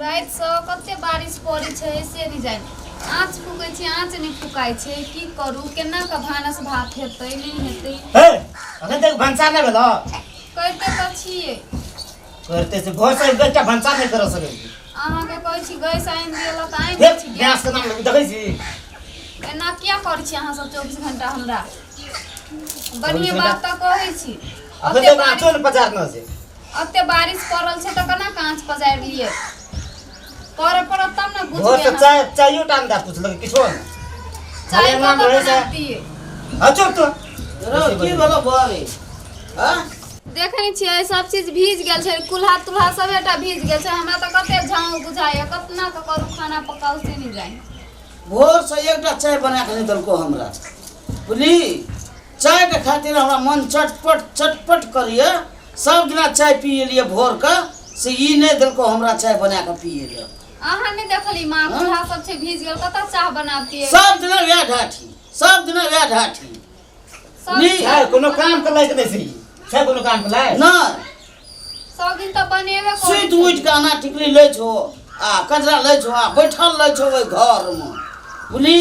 रातिसँ कते बारिश पड़ै छै से नहि जानि। आँच फूकै छी, आँच नहि फुकाइ छै। की करू, केना कऽ भानस भात हेतै नहि हेतै? हे, अखन तक भनसा नहि भेलो? करिते तऽ छियै। करते से भोर से एकटा भनसा नहि कर सकै छी। अहाँके कहै छी गैस आनि दिअ तऽ आनि फेर दै छी। गैस के नाम देखै छी। एना किया करै छी अहाँ सब 24 घंटा हमरा? बढ़िएँ बात तऽ कहै छी। अखन ओते तक बारिश आँचो नहि पजारने छै। एते बारिश पड़ल छै तऽ केना काँच पजारि लियै? करऽ पड़त तब ने भोर बुझबै से अहाँ। चाय चाइयो टा नहि पुछलक किछो नहि। चाय खाली नाम कतऽ रहै छै। बनाबतियै? हाँ, चुप तो। रौ की भेलो बौआ रे? हाँ? देखै छियै सब चीज भीज गेल छै, कुल्हा तुल्हा सबेटा भीज गेल छै। हमरा तऽ कते झाँव बुझाइया, कतना कऽ करू खाना पकाउ से नहि जानि। भोर से एकटा चाय बना के नहि देलको हमरा, बुझली? चाय के खातिर हमरा मन चटपट चटपट करिए। सब दिना चाय पी एलिए भोर के, से ई नहि देलको हमरा चाय बना के पिए ले। अहाँ नहि देखली माँ, कुल्हा सब छै भीज गेल, कतऽ चाह बनाबतियै? सब दिना वएह ढाठी, सब दिना वएह ढाठी। सब नी, छै कोनो काम के लायक नहि छै ई। छै कोनो काम के लायक? नहि। सब दिन तऽ बनेबे करै सुति छै। उठि के अना टिकली लै छौ आ कजरा लै छौ आ बैठल लै छौ ओहि घरमे, बुझली?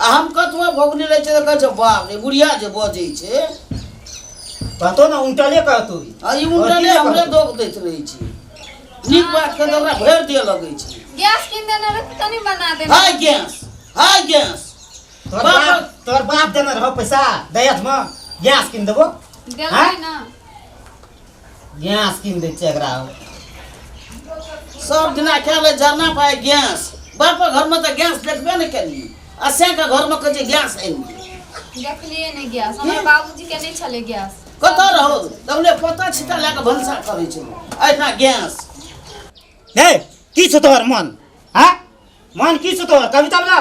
आ हम कतबो भोगनी लै छै तऽ कहै छै बाप रे बुढ़िया जे बजै छै। कहतो ने उल्टले कहतो ई। आ ई उल्टले हमरे दोख दैत रहै छै। नीक बात के तऽ ओकरा भरि दिअ लगै छै। गैस कीन देने रहती तऽ नहि बना देने। Hi guys, hi guys. तोहर बाप, तोहर बाप देने रहो पैसा दहेज में, गैस कीन देबो। देलकै हाँ? ना। गैस कीन दै छै एकरा। सब दिना खाय ले जरना पाए गैस। बापक घरमे तऽ गैस देखबे नहि केलियै, आ सैके घरमे कहै छै गैस आनि दे। देखलियै नहि गैस, हमर बाबूजी के नहि छलै गैस। कतऽ रहो देखले पत्ता छिट्टा लए कऽ भनसा करै छै, एहिठाम गैस। हे, की छौ तोहर मन? हाँ, मन की छौ तोहर? कविता बला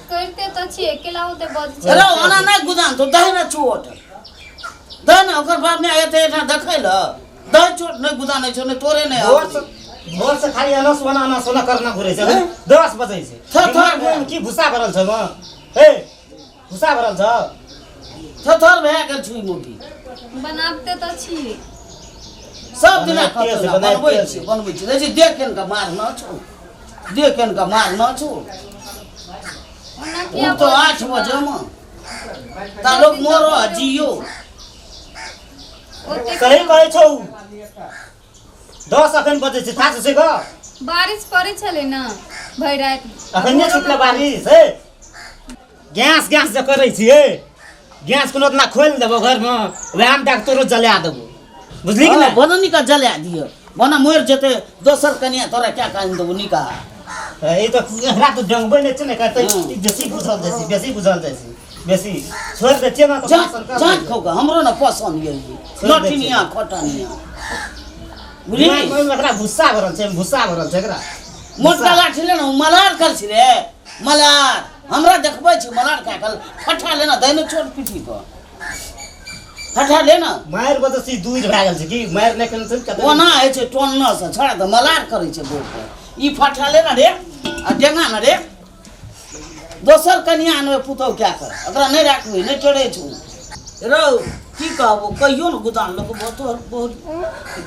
करिते तऽ छियै, केला होते बजै छै। रौ ओना नहि गुदान तो दही ने चोट दही ने, ओकर बाप ने एते एहिठाम देखै लए दही चोट नहि गुदानै छौ, नहि तोरे नहि भोर आबै। से, भोर से खाली एना सोना एना सोना करना घुरे छै। हैं? 10 बजै छै। थर थर दिमाग में की भूसा भरल छ म? हे, भूसा भरल छ। थर थर भए गेल छुई मोगी। बनाबते तऽ छी। सब दिना बनाइते छै, खतरनाक बनाइते बनबै छै। छी, बनबै छी। देखै छी देख केन के मार न छौ, देख केन के मार न छौ। ओना किया ओ तो बजै 8 छी बजे माँ? मे ता लोग मरो आ जियो। ओते सही कहै छौ। 10 अखन बजै छै, थाह छै ग? बारिश पड़ै छलै ने भरि राति। अखन नहि छुटलै बारिश। हे, गैस गैस जे करै छियै, गैस कोनो इतना खोलि देबो घरमे, वएहमे दए कऽ तोरो जला देबो, बुझली कि हँ, नहि? बना निका जला दिअ, बना मरि जेतै दोसर कनिया तोरा क्या कान देबो निका। ई तऽ एकरा तऽ डंगबै नहि छै ने करतै। हँ। ई बेसी बुझल जाइ छै, बेसी बुझल जाइ छै, बेसी छोड़ि दै छियै ने तऽ जाँच भाषण कर जाँच दै छै। खो के हमरो ने पसंद ये ई। छोड़ि दै छियै। लठिनिया खटनिया, बुझली? दिमागमे एकरा भुस्सा भरल छै, भुस्सा भरल छै एकरा। मोटका लाठी ले ने, मलार कर छी रे मलार, हमरा देखबै छी मलार कए कल फटा ले ने दैने चोट पीठी पर फटा ले ने। मारि बदसी दूर भए गेल छै की मारि नहि केने छै कतऽ? ओना होइ छै टोन्ना से छोड़ा तऽ मलार करै छै बोल पर। ई फटा ले ने रे आ डेंगा ने रे, दोसर कनिया अनबै पुतहु कए कऽ, ओकरा नहि राखबै, नहि टेरै छौ। रौ की कहबो, कहियो ने गोदान लोक बहुत बहुत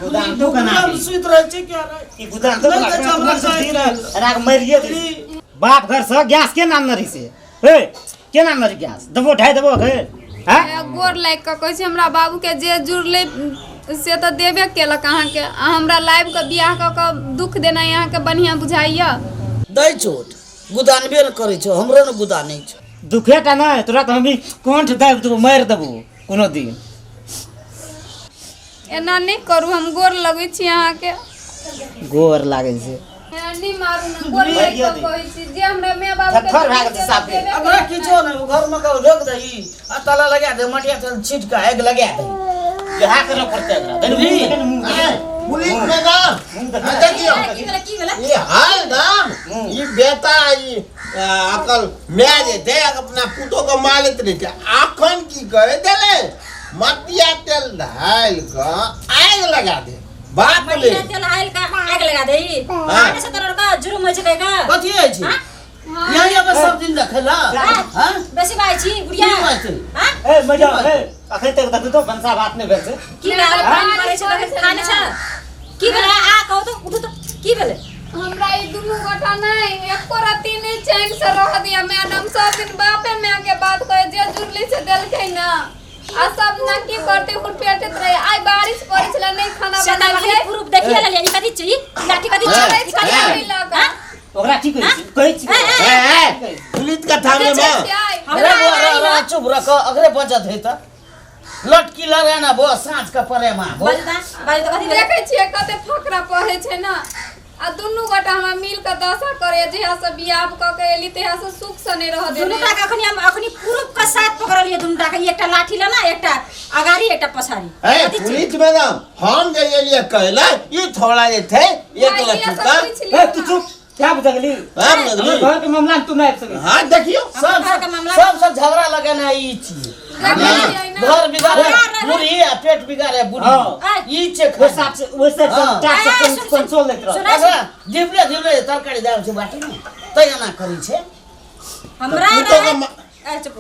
गोदान तो केना गोदान सुति रहै छै क्या रे? ई गोदान तो नहि केना तऽ हमरा दिन कहै राख मरिए दे। बाप घर से गैस के नाम नरी से, हे के नाम नरी गैस देबो, ढाई देबो हे। हैं? ए, गोर लागि कऽ कहै छी, हमरा बाबूके जे जुड़लै से तऽ देबे केलक अहाँके, आ हमरा लाबि कऽ बियाह कऽ कऽ दुख देनाइ अहाँके बढ़िआँ बुझाइए? दै चोट गुदानबे ने करै छौ, हमरो ने गुदानै छौ। दुखे टा नहि, तोरा तऽ हम भी कंठ दाबि देबो, मारि देबो कोनो दिन। एना नहि करू, हम गोर लगै छी अहाँके। गोर लागै छै? एना नहि मारू ने, गोर लागि कऽ कहै छी जे हमरा माय बाबू के थत्थर भए गेल छै साफे। ओकरा किछो नहि, ओ घरमे कऽ रोक दही आ ताला लगा दे, मटिया तेल छीट कऽ आगि लगा दही। इएह करऽ पड़तै एकरा। तनी मुँह देखै ने, मुँह देखै। पुलिस मैडम, मुँह देखै। देखियौ की भेलै, की भेलै? ई हाल दाम ई बेटा ई अकल माय जे छै अपना पुतोह के मारैत रहै छै, अखन की करे देले मटिया तेल ढालि कऽ आगि लगा दे बाप रे। मटिया तेल आयल का आग लगा देई? हाँ। आने से तोरा का जुर्म होइ छै कहि का? कथी होइ छै? हाँ? यही अब सब दिन देखै ला? हाँ? बेसी बाजै छी बुढ़िया। की बाजै? हाँ? ए मैडम, ए अखन तक देखू तो भनसा भात नहि भेल छै। की भेलै? हाँ? पानि पड़ै छै तखन खाने छै। की भेलै? आ कहू तऽ, उठू तऽ, की भेलै? हमरा ई दुनू गोटा नहि एको रत्ती नहि चैन से रह दिया मैडम। सब दिन बापे माय के बात कहे जे जुड़ली से देलकै ना आ सब ना की करते हुरपेटैत रहे। आइ बारिश पड़ै छलै नहि खाना से तऽ बनेलियै। अखनी प्रूफ देखिए लेलियै। ई कथी छी? ई लाठी कथी छी? ई कथी छी? हाँ? ओकरा की कहै छी? कहै छी? ए ए पुलिस के थाने में हमरा अरे बौआ, आइ रह, रह, चुप रह, अकरे बचत है तऽ लटकी लगे ना बो साँझ के परे मा बो। बाजू तऽ, बाजू तऽ कथी भेलै? देखै छियै कते फकरा पढ़ै छै ना आ दुनू गोटा हमरा मिल के दशा करे। जहिया से बियाह कऽ के एली तहिया से सुख से नहि रह दुनू देने। टा के अखनी हम अखनी प्रूफ के साथ पकड़लियै दुनू टा के। ई एकटा लाठी लेना, एकटा अगाड़ी, एकटा पछाड़ी। ए कथी छी? पुलिस मैडम हम जे एलियै कहला ई थोड़ा जे थे एक भाई, लड़की सब का पूछि लियौ ए तू ना। चुप क्या बुझगली? हाँ, बुझगली। हमर घर के मामला में तू नहीं आबि सकै। हाँ देखियो सब घर के मामला- सब सब झगड़ा लगेना ई चीज। देखै छियै ना। घर बिगाड़े हमरा बुढ़ी आ पेट बिगाड़े बुढ़ी। हाँ। ई छै ओहि हिसाब से ओहि हिसाब से हाँ। टैक्स ए, से सुन, सुन, कंट्रोल लैत रह। सुन। एकरा जिबले जिबले तरकारी दाल छै बाटी में तै एना करै छै। हमरा तऽ पुतोह के रहैत ए चुप।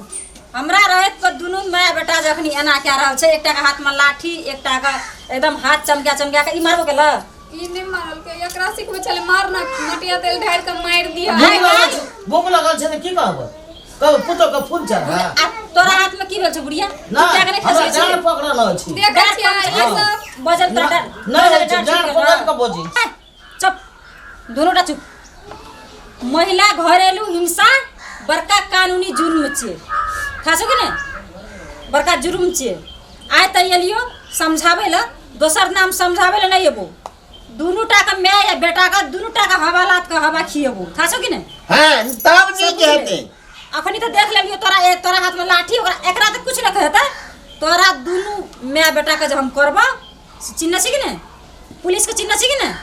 हमरा रहैत पर दुनू माय बेटा जखनी एना कए रहल छै, एकटा के हाथ में लाठी, एकटा के एकदम हाथ चमका चमका के। ई मारबो केलक? ई नहि मारलकै, एकरा सिखबै छलै मारना, मटिया तेल ढारि के मारि दिया। भूख लगल छै, भूख लगल छै तऽ की कहबै? कहबै पुतोह के फूल चढ़ा। आ तोरा हाथ में की भेल छौ बुढ़िया? ना तू किया के नहि हमरा खसै छी? डाँड़ पकड़ल अछि। देखै छियै ई सब बजल तोरा डर नहि बजल होइ छै, डर डाँड़ छुटि पकड़ गेल। के बजै। ए, चुप दुनू टा चुप। महिला घरेलू हिंसा बड़का कानूनी जुर्म छियै, थाह छौ कि नहि? बड़का जुर्म छियै। आइ तऽ एलियो समझाबै लए, दोसर नाम समझाबै लए नहि एबो। दुनू टा के माय या बेटा के दुनू टा के हवालात के हवा खिएबो, थाह छौ कि नहि? हाँ तब नीक हेतै। अखनी तऽ देख लेलियो तोरा तोरा हाथ में लाठी, ओकरा एकरा तऽ कुछ नहि कहतै। तोरा दुनू माय बेटा के जे हम करबो से चिन्ह छी कि नहि? पुलिस के चिन्ह छी कि नहि?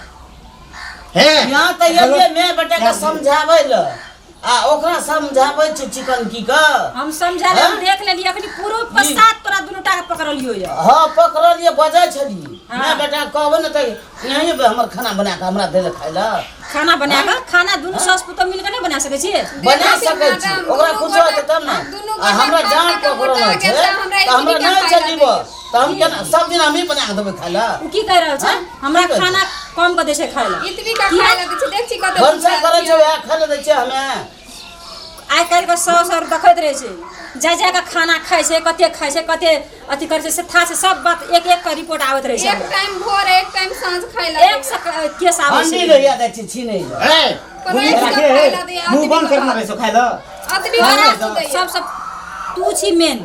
हे यहाँ तऽ एलियै माय बेटा के समझाबै लए आ ओकरा समझाबै छै चिकन की के। हम समझा हाँ? देख लेलियै अखनी पूरा पश्चात तोरा दुनू टा के पकड़लियो ये। हाँ पकड़लियै, बजै छलियै। हाँ। माय बेटा कहबै ने तऽ यहीं पे हमर खाना बना के हमरा दै लए खाय लए। खाना बना के खाना दुनू सास पुतोह मिल के नहि बना सकै छियै? बना देखै छी सकै छी, मैडम, ओकरा दुनू कुछ होतै गोटा- तब ने। दुनू आ गोटा हमरा खा जान के पकड़ल मोटा छै गेल छै, हमरा तऽ हमरा इडली के नहि खाय छै लए जीव, दैये। तऽ हम केना सब दिन हमही बना के देबै खाय लए? ओ की कहि रहल छै? हाँ? हमरा की कहै खाना कम के दै छै खाय लए। इतनी का खाय लए दै छै, देख छी कते भनसा भूखल करै छै छियै। वएह खाय लए दै छै हमे। आइ काल्हि के सौ सौ देखैत रहै छै, जा जा के खाना खाइ छै, कते खाइ छै, कते अथी करै छै से थाह छै। सब बात एक एक के रिपोर्ट आबैत रहै छै एक हमरा। टाइम भोर एक टाइम साँझ खाय लए एक सए केस आबै हंडी छै। लोहिया दै छै छीनै लए। ए पराठा ओकरा खाय के लए दैये, मुंह बंद अतबी के करना भात। रहै छौ खाय लए। अतबी के भात दैये। सब सब तू छी मेन,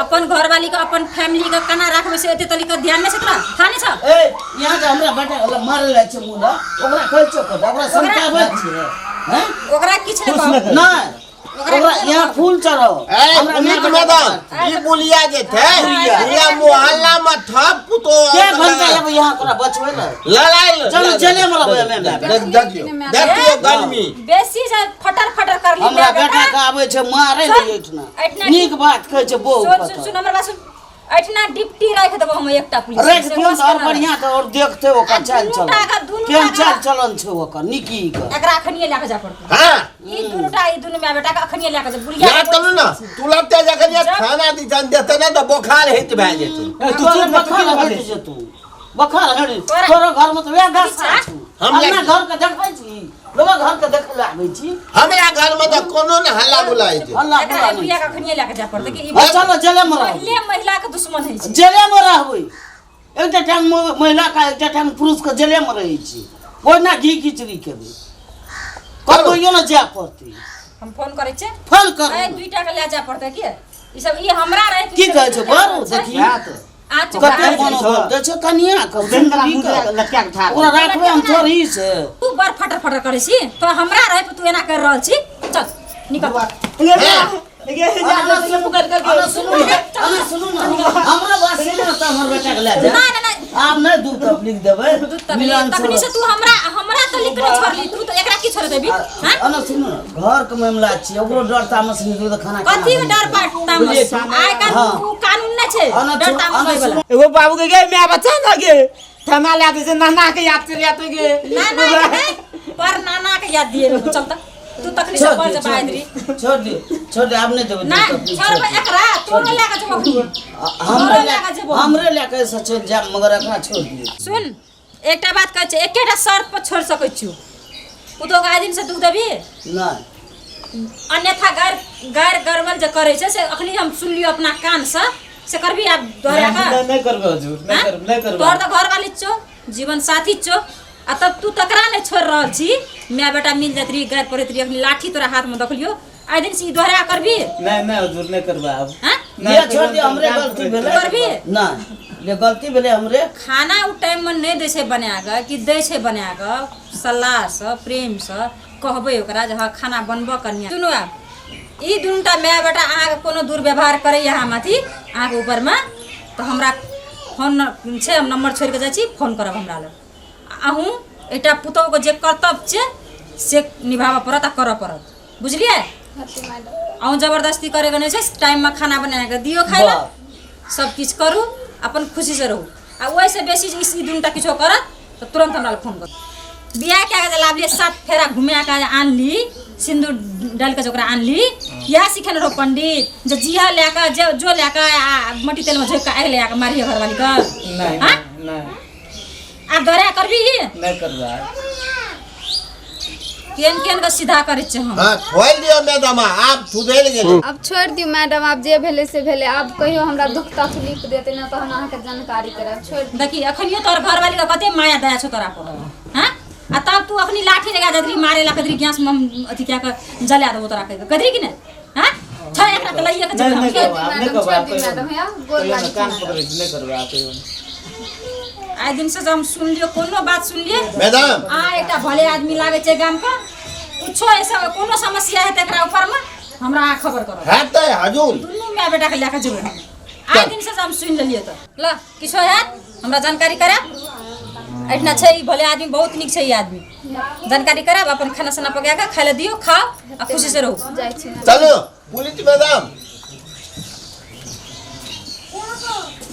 अपन घरवाली के अपन फैमिली के केना राखबै से एते तरीका ध्यान नहि छै तोरा? थाह नहि छौ? ए यहाँ के हमरा बेटा के मारल जाइ छै मुँह लए, ओकरा कहै छियौ कतऽ, ओकरा समझाबै छियै। हैं? ओकरा किछु नहि कुछ कहू। नहि कहू। नहि ओकरा यहाँ फूल चढ़ाओ। ए हमरा पुलिस माय मैडम ई बुलिया जे थे बुलिया। बुलिया मोहल्ला में ठप पुतो के घंटा एबै यहाँ तोरा बचबै लए? लड़ाई चलू जेले में रहबै हमे माय बेटा। देखियो देखियो गर्मी बेसी जे फटर फटर करली हमरा माय बेटा के आबै छै मारै लए एहिठिना। एहिठिना नीक बात कहै छै बहु सुन कतऽ। सुन सुन हमर बात सुन। एहिठिना डिप्टी राखि देबो हम एकटा पुलिस राखि से दियौ बस तऽ आओर केना बढ़िआँ तऽ आओर देखतै ओकर आ चालि दुनू चलन। टाका- दुनू केहन टाका- चालि चलन छै ओकर निकी के। एकरा अखनिये लए कऽ जाय पड़तै। हाँ ई दुनू टा ई दुनू माय बेटा के अखनिये लए कऽ जा बुढ़िया या चलू ना तुरंते जखन ये जब- खाना दिसन देते ना तो बोखार हित भए जेतै। ए, तू चुप ना, तू बखार की हटि बजै? जेतौ। बखार हटि तोरा- तोरो घरमे तऽ वएह दशा छौ। हम अपना लए- घर के देखै छी, लोगक घर के देखै लए आबै छी। हमरा घर में तो कोनो न हल्ला गुल्ला होइ छै। हल्ला एकरा गुल्ला नहि बुढ़िया के छै। अखनिये लए कऽ जाय पड़तै कि ई हँ, चलो जेले में रहबै। पहिले महिला के दुश्मन होइ छै। जेले में रहबै। एकटा टांग महिला का एकटा टांग पुरुष के जेले में रहै छी। ओहिना घी खिचड़ी खेबै। कतौ ने जाय पड़तै। हम फोन करै छियै। फोन कर। ए दुईटा के लए जाय पड़तै की ई सब ई हमरा रहै की कहै छौ बरू देखी इएह तऽ। आ चुप कते रह। कोनो बोल दै छै कनिया के उधर तोरा सुनबी मुँह के। लटका के ठाढ़। ओकरा राखबै हम थोड़ी से। तू बड़ फटर फटर करै छी तो हमरा रहै पर तू एना कर रहल छी। चल निकल। गे, गे, जा, जा, जा, पकड़ कर अरे सुनू ने, अरे सुनू ने, हमरा बात सुनू ने तऽ हमर बेटा के लए जा। ना ना ना आब नहि दूध तकलीफ देबै। तू तकली मिलान तखनी से तू हमरा हमरा तऽ लिख के छोड़ली, तू तऽ एकरा की छोड़ देबी? हां अना सुनू ने, घर के मामला छियै, ओकरो डर तामस निकले तऽ खाना कथी के डर पाट तामस? बुझलियै, तामस। आइ काल्हि हाँ। उ कानून नहि छै अना डर सुनू, तामस अना होय वाला। सुनू। एगो बाबू के गे my बच्चा ना गे थाना ला दे से नाना के याद चल जाते गे। ना ना नहीं, पर नाना के याद दिए चल त तू तखनी से छोड़ पर दियौ, जब आयत रही। छोड़ दियौ, छोड़ दियौ, आब नहि देबै ना दूध तकलीफ, छोड़बै छोड़ दियौ। एकरा तू नहि लए के जेबो अखनी। हमरे तोरो लए के जेबो। हमरे लए के से चलि जायब मगर एकरा छोड़ दियौ। सुन एकटा बात कहै छै, एकेटा शर्त पर छोड़ि सकै छियौ। पुतोहके आइ दिनसँ दुख देबही? नहि। अन्यथा गैर गैर गड़बड़ जे करै छै से अखनी हम सुनलियो अपना कानसँ, से करबी आब दोहरा कऽ? नहि, नहि करबै हुजूर, नहि करबै, नहि करबै। तोहर तऽ घरवाली छौ, जीवन साथी छौ, आ तब तू तकरा नहि छोड़ि रहल छी। माय बेटा मिल जाइत रही, गारि पड़ैत रही, अखनी लाठी तोरा हाथमे देखलियो। आइ दिन से ई दोहरा करबी? नहि नहि हुजूर, नहि करबै आब। हाँ? नहि। ले छोड़ दे, हमरे गलती भेलै। करबी? नहि, ले गलती भेलै हमरे। खाना ओ टाइममे नहि दै छै बना कऽ कि दै छै बना कऽ? सलाहसँ प्रेमसँ कहबै ओकरा जे हँ खाना बनबऽ कनिया। सुनू, आब ई दुनूटा माय बेटा अहाँके कोनो दुर्व्यवहार करैए हम अथी अहाँके ऊपरमे तऽ हमरा फोन छै, हम नम्बर छोड़ि कऽ जाइ छी, फोन करब हमरा लग। आ अहूँ एकटा पुतोहुके जे कर्तव्य छै से निभाबऽ पड़त आ करऽ पड़त, बुझलियै? अहूँ जबरदस्ती करैके नहि छै। टाइममे खाना बना कऽ दियौ खाइ लए, सब किछु करू, अपन खुशीसँ रहू। आ ओहिसँ बेसी जे ई दुनूटा किछो करत तऽ तुरन्त हमरा लग फोन करू। बियाह कए कऽ जे लाबलियै, सात फेरा घुमा कऽ जे आनली, सिन्दूर डालि कऽ जे ओकरा आनली, इएह सिखेने रहौ पंडित जे जीह लए कऽ जे जो लए कऽ आ मट्टी तेलमे झोँकि कऽ आगि लगा कऽ मारिहे घरवालीके? नहि। आँय? नहि। आब दोहरा करबी? नहि करबै। केहन केहन के सीधा करै छियै हम। हाँ, छोड़ि दियौ मैडम, आब सुधरि गेलै। आब छोड़ि दियौ मैडम, आब जे भेलै से भेलै। आब कहियो हमरा दुख तकलीफ देतै ने तऽ हम अहाँके जानकारी करायब। छोड़ि दियौ। देखी, अखनियो तोहर घरवाली के कते माया दया छौ तोरा पर। हाँ, आ तब तू अखनी लाठी लगा जाइत रही मारे ला, कहैत रही गैस में हम अथी कए कऽ जला देबो तोरा कहि कऽ, कहैत रही कि नहि? हाँ, छोड़ एकरा तऽ लइए के नहि। जेबै हम। नहि करबै आब, नहि मैडम, करबै आब। छोड़ि दियौ कहियो मैडम, हैया गोर कहियो लागै नहि। छी कान मैडम। पकड़ै छी, नहि करबै आब कहियो नहि। आइ दिन से हम सुनलियो कोनो बात सुनलियै मैडम। आ एकटा भले आदमी लागै छै गाम के, कुछो ऐसा कोनो समस्या हेतै एकरा ऊपर में हमरा अहाँ खबर करब। हेतै हजूर। दुनू माय बेटा के लए कऽ जेबै हम। आइ दिन से हम सुनि लेलियै तऽ ल किछो हैत हमरा जानकारी करायब। एहिठिना छै ई भले आदमी, बहुत नीक छै ई आदमी, जानकारी करायब। अपन खाना साना पका कऽ खाय लए दियौ, खाओ आ खुशी से रहू। जाइ छी। चलू पुलिस मैडम।